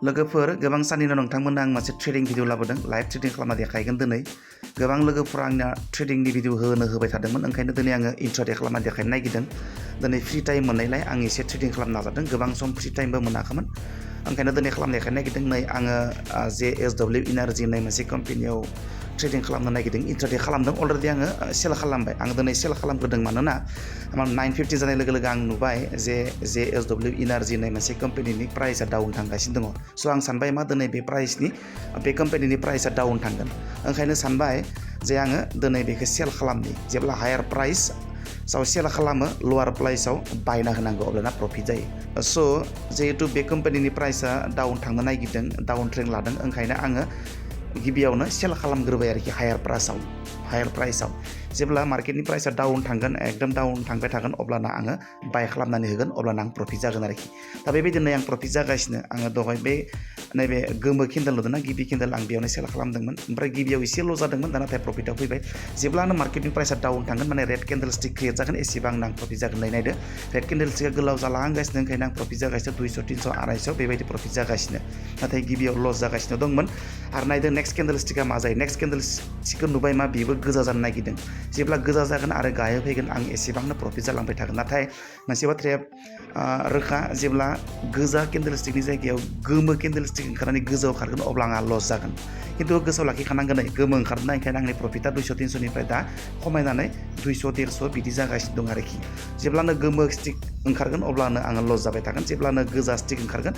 लोगोफोर गोबां साननि उनाव नोंथांमोननो आं मोनसे ट्रेडिं भिडिअ लाबोदों लाइभ ट्रेडिं खालामना देखायगोन दिनै गोबां लोगोफोरा आंना ट्रेडिंनि भिडिअ होबाय थादोंमोन ओंखायनो दिनै आङो इन्ट्राडे खालामना देखायनो नागिरदों दिनै फ्रि टाइम मोननायलाय आं एसे ट्रेडिं खालामनो नाजादों गोबां सम फ्रि टाइमबो मोनाखैमोन ओंखायनो दिनै खालामनो देखायनो नागिरदों नै आङो JSW इनार्जि होननाय मोनसे कम्पानियाव ट्रेडिं खालामनो नागिरदों इन्ट्राडे खालामदों अलरेडि आङो सेल खालामबाय आं दिनै सेल खालामग्रोदों मानोना आंनाव 950 जानाय लोगो लोगो आं नुबाय जे JSW इनार्जि होननाय मोनसे कम्पानिनि प्राइसआ डाउन थांगासिनो दङ स' आं सानबाय मा दिनै बे कम्पानिनि प्राइसआ डाउन थांगोन ओंखायनो सानबाय जे आङो दिनै बेखौ सेल खालामनि जेब्ला हायार प्राइस साव सेल खालामो लवार प्राइसआव बायना होनांगौ अब्लाना प्रफिट जायो स' जिहेतु बे कम्पानिनि प्राइसआ डाउन थांनो नागिरदों डाउन ट्रेन्ड लादों ओंखायनो आङो गिबियावनो सेल खालामग्रोबाय आरोखि हायार प्राइसआव जेब्ला मार्केटनि प्राइसआ डाउन थांगोन एकदम डाउन थांबाय थागोन अब्लाना आङो बाय खालामनानै होगोन अब्लाना आं प्रफिट जागोन आरोखि दा बेबायदिनो आं प्रफिट जागासिनो आङो दहाय नैबे गोमो केन्डेल नुदोंना गिबि केन्डेल आं बेयावनो सेल खालामदोंमोन ओमफ्राय गिबियाव एसे लस जादोंमोन दा नाथाय प्रफिटआव फैबाय जेब्लानो मार्केटनि प्राइसआ डाउन थांगोन माने रेड केन्डेल स्टिक क्रिएट जागोन एसेबांनो आं प्रफिट जागोन नायदो रेड केन्डेल स्टिकआ गोलाव जालांगासिनो ओंखायनो आं प्रफिट जागासिनो 200 300 250 बेबायदि प्रफिट जागासिनो नाथाय गिबियाव लस जागासिनो दंमोन आरो नायदो नेक्स्ट केन्डेल स्टिकआ मा जायो नेक्स्ट केन्डेल स्टिकखौ नुबाय मा बेबो गोजा जानो नागिरदों जेब्ला गोजा जागोन आरो गाहायाव फैगोन आं एसेबांनो प्रफिट जालांबाय थागोन नाथाय मोनसे बाथ्राया रोखा जेब्ला गोजा केन्डेल स्टिकनि जायगायाव गोमो केन्डेल स्टिक ओंखारनानै गोजौआव खारगोन अब्ला आंहा लस जागोन खिन्थु गोसोआव लाखिखानांगोन गोमो ओंखारना ओंखायनो आंनि प्रफिटआ 200 300 निफ्राय दा खमायनानै 200 150 बिदि जागासिनो दं आरोखि जेब्लानो गोमो स्टिक ओंखारगोन अब्लानो आङो लस जाबाय थागोन जेब्लानो गोजा स्टिक ओंखारगोन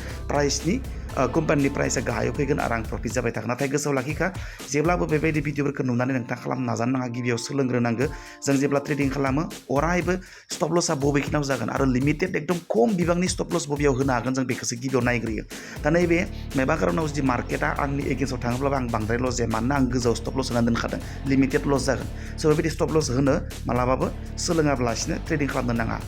कम्पानिनि प्राइसआ गाहायाव फैगोन आरो आं प्रफिट जाबाय थागोन नाथाय गोसोआव लाखिखा जेब्लाबो बेबायदि भिडिअफोरखौ नुनानै नोंथाङा खालामनो नाजानो नाङा गिबियाव सोलोंग्रोनांगौ जों जेब्ला ट्रेडिं खालामो अरायबो स्टप लसआ बबेखिनाव जागोन आरो लिमिटेड एकदम खम बिबांनि स्टप लस बबेयाव होनो हागोन जों बेखौसो गिबियाव नायग्रोयो दा नैबे माबा कारनाव जुदि मार्केटआ आंनि एगेन्स्टआव थाङोब्लाबो आं बांद्राय लस जाया मानोना आं गोजौआव स्टप लस होनानै दोनखादों लिमिटेड लस जागोन स' बेबायदि स्टप लस होनो मालाबाबो सोलोङाब्लासिनो ट्रेडिं खालामनो नाङा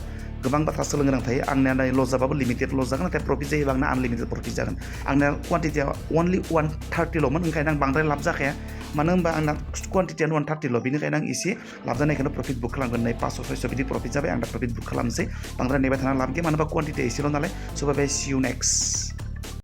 गोबां बाथ्रा सोलोंनो गोनां थायो आंनिया लस जाबाबो लिमिटेड लस जागोन नाथाय प्रफिट जायोबा आंना आनलिमिटेड प्रफिट जागोन आंना कुवान्टिटिया अनलि 130ल'मोन ओंखायनो आं बांद्राय लाब जाखाया मानो होनबा आंना कुवान्टिटियानो 130ल' बेनिखायनो आं एसे लाब जानायखौनो प्रफिट बुक खालामगोन नै 500 600 बिदि प्रफिट जाबाय आं दा प्रफिट बुक खालामनोसै बांद्राय नेबाय थाना लाब गैया मानो होनबा कुवान्टिटिया एसेल' नालाय स' बाय सि इउ नेक्स्ट